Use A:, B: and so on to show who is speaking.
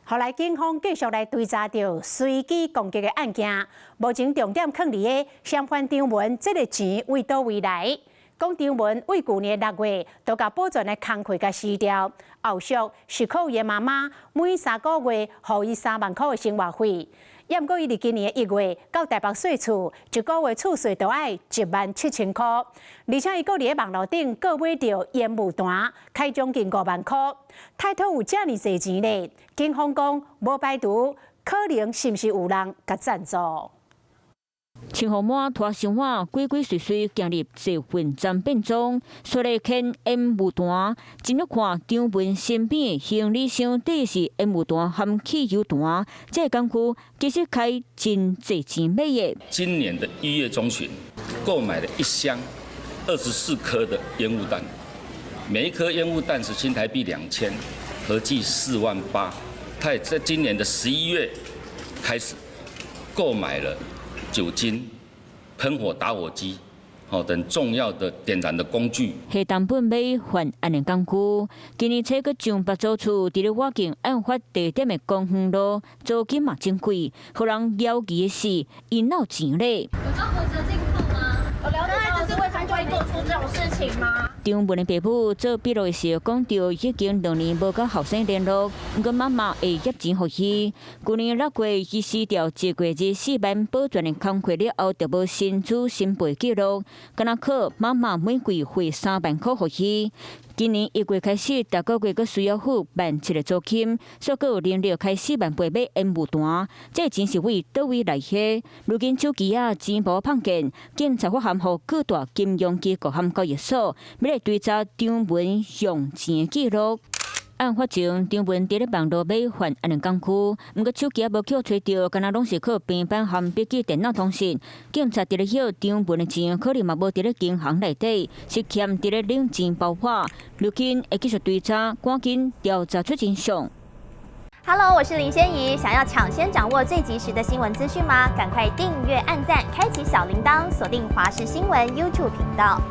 A: 予來警方繼續來追查著隨機攻擊的案件，目前重點囥佇个嫌犯張文，這個錢為佗位來？講張文為舊年6月都共保全的工課共辭掉，後續是靠伊媽媽每3個月予伊3萬箍的生活費。猶毋過伊佇今年1月到台北稅厝，一個月厝稅都愛1萬7千箍，而且伊閣佇个網路頂購買著煙霧彈，開將近5萬箍，太託有遮爾濟錢咧？警方講無排除可能是毋是有人共贊助。
B: 穿予滿拖箱仔，鬼鬼祟祟行入捷運站變裝，煞來牽煙霧彈。進入看張文身邊的行李箱底是煙霧彈含汽油彈，這個工具其實開真濟錢買的。
C: 今年的1月中旬，購買了一箱24顆的煙霧彈，每一顆煙霧彈是新台幣2000，合計4萬8。他也在今年的11月開始購買了酒精、噴火打火機，等重要的點燃的工具。
B: 下重本買犯案的工具，今年初閣上別租厝，佇咧倚近案發地點的公園路，租金嘛真貴，予人猶疑的是，𪜶哪有錢咧？
D: 有到何則進庫嗎？有了解到這是為什麼會做出這種事情嗎？
B: 張文的爸母做筆錄的時候講著，已經2年無佮後生聯絡，毋過媽媽會挹錢予伊。舊年6月，伊辭掉一個月24萬保全的工課了後，就無薪資申報記錄，敢若靠媽媽每季匯3萬箍予伊。今年1月開始，逐個月閣需要付萬七的租金，煞閣有能力開4萬8買煙霧彈，這錢是為佗位來的？如今手機仔錢包碰見，警察發函予各大金融機構和交易所，欲來追查張文用錢記錄。案發前，張文佇咧網路買犯案的工具，毋過手機仔無去揣著，敢若攏是靠平板和筆記電腦通訊。警察佇咧調張文的錢，可能嘛無佇咧銀行內底，是欠佇咧冷錢包裹。如今會繼續追查，趕緊調查出真相。
E: Hello，我是林仙怡。想要搶先掌握最及時的新聞資訊嗎？趕快訂閱、按讚、開啟小鈴鐺，鎖定華視新聞 YouTube 頻道。